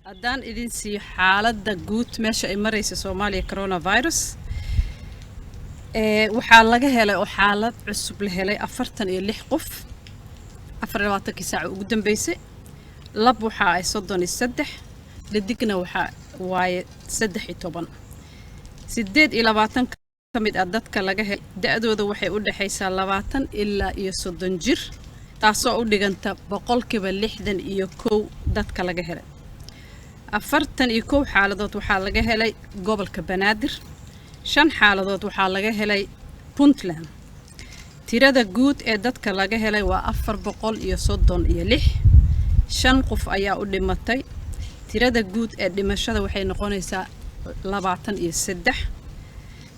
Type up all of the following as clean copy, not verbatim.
Haddaan idin siiyo xaaladda guud meesha ay maraysa Soomaaliya coronavirus, waxaa laga helay oo xaalad cusub la helay 46 qof 24-kii saaca ugu dambeysay. Lab waxaa ay 33, dhadigna waxaa waaye 13. 28 ka mid ah dadka laga helay da-dooda waxay u dhexaysaa 20 ilaa iyo 30 jir, taasoo u dhiganta 61% dadka laga helay. 41 xaaladood waxaa laga helay gobolka Banaadir, 5 xaaladood waxaa laga helay Puntland. Tirada guud ee dadka laga helay waa 436. 5 qof ayaa u dhimatay. Tirada guud ee dhimashada waxay noqonaysaa 23.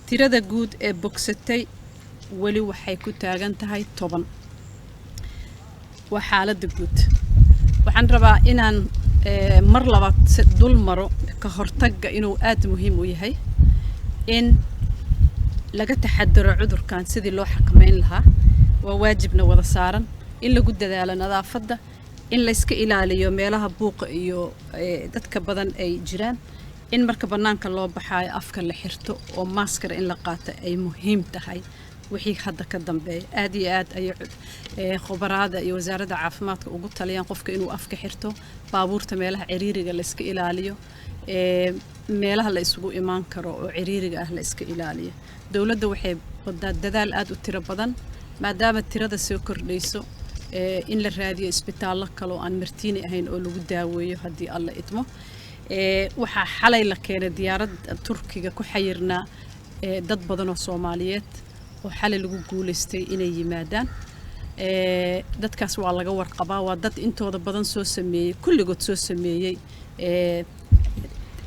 Tirada guud ee bogsatay weli waxay ku taagan tahay 10. Waa xaaladda guud. Waxaan rabaa inaan mar labaad dul maro ka hortagga inuu aada muhiim u yahay, in laga taxadaro cudurkan sidii loo xakameyn lahaa waa waajibna wada saaran, in lagu dadaalo nadaafadda, in layska ilaaliyo meelaha buuqa iyo dadka badan ay jiraan, in marka bannaanka loo baxaayo afka la xirto oo maaskara in la qaato ay muhiim tahay. Wixii hadda ka dambeeya aad iyo aad ayay khubaraada iyo wasaaradda caafimaadka ugu taliyaan qofka inuu afka xirto, baabuurta meelaha ciriiriga la iska ilaaliyo, meelaha la isugu imaan karo oo ciriiriga ah la iska ilaaliyo. Dowladda waxay wadaa dadaal aad u tiro badan maadaama tirada soo kordhayso, in la raadiyo isbitaallo kale oo aan Martiini ahayn oo lagu daaweeyo haddii Alla idmo. Waxaa xalay la keenay diyaarad Turkiga ku xayirnaa dad badan oo Soomaaliyeed oo xalay lagu guulaystay inay yimaadaan. Dadkaas waa laga warqabaa, waa dad intooda badan soo sameeyey, kulligood soo sameeyey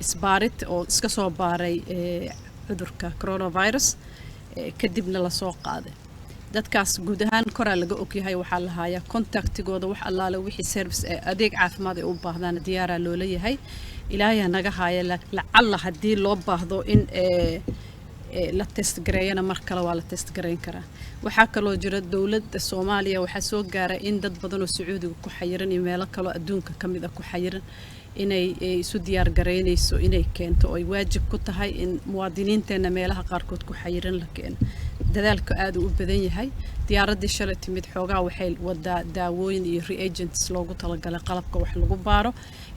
isbaarid oo iska soo baaray cudurka coronavirus, kadibna lasoo qaaday. Dadkaas guud ahaan koraa laga ogyahay, waxaa la hayaa contactigooda. Wax allaale wixii service ee adeeg caafimaad ay u baahdaan diyaaraa loola yahay. Ilaahay ha naga haaya. Lacalla haddii loo baahdo in la test gareeyana, mar kale waa la test gareyn karaa. Waxaa kaloo jira dowladda Soomaaliya waxaa soo gaara in dad badan oo Sacuudiga ku xayiran iyo meelo kaloo adduunka ka mid ah ku xayiran inay isu diyaar garaynayso inay keento, oo ay waajib ku tahay in muwaadiniinteenna meelaha qaarkood ku xayiran la keeno. Dadaalka aad uu u badan yahay. Diyaaraddii shalay timid xoogaa waxay wadaa daawooyin iyo reagents loogu talagalay qalabka wax lagu baaro.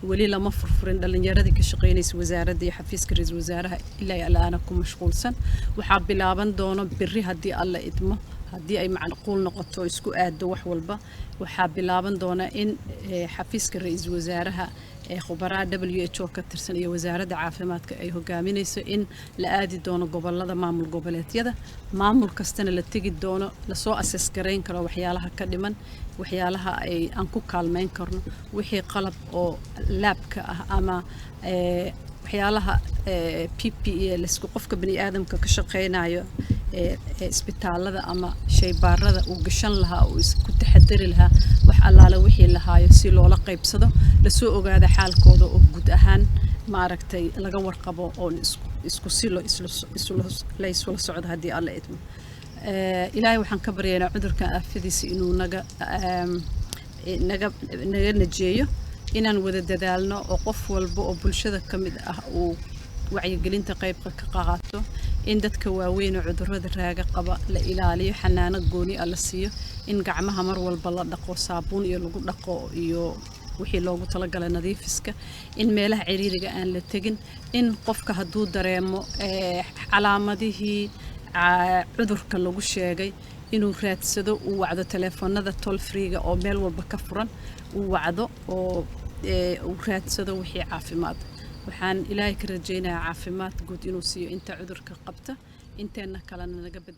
Weli lama furfurin. Dhallinyaradii ka shaqaynaysa wasaaradda iyo xafiiska ra-iisul wasaaraha ilaa iyo alaana ku mashquulsan. Waxaa bilaaban doono berri haddii Alla idmo, haddii ay macquul noqoto oo isku aado wax walba, waxaa bilaaban doona in xafiiska ra-iisul wasaaraha ee khubaraa WHO ka tirsan iyo wasaaradda caafimaadka ay hogaaminayso in la aadi doono gobolada maamul goboleedyada, maamul kastana la tegi doono, lasoo assess garayn karo waxyaalaha ka dhiman, waxyaalaha ay aan ku kaalmeyn karno, wixii qalab oo labka ah ama waxyaalaha PPE laisku qofka bani aadamka ka shaqeynayo isbitaalada ama shaybaarada uu gashan lahaa, uu isku taxadari lahaa, wax allaale wixii lahaayo si loola qaybsado, lasoo ogaada xaalkooda oo guud ahaan maaragtay laga warqabo oo isku si lo la isula socdo haddii Alla idmo. Ilaahay waxaan ka baryaynaa cudurkan aafadiisa inuu naga najeeyo, inaan wada dadaalno oo qof walba oo bulshada ka mid ah uu wacyigelinta qaybka ka qaato, in dadka waaweyn oo cudurrada raaga qaba la ilaaliyo, xanaano gooni ah la siiyo, in gacmaha mar walba la dhaqo, saabuun iyo lagu dhaqo iyo wixii loogu talagalay nadiifiska, in meelaha ciriiriga aan la tegin, in qofka hadduu dareemo calaamadihii cudurka lagu sheegay inuu raadsado, uu wacdo teleefoonada toll freega oo meel walba ka furan, uu wacdo oo uu raadsado wixii caafimaad. Waxaan Ilaahay ka rajaynayaa caafimaad guud inuu siiyo inta cudurka qabta, inteenna kalena naga bad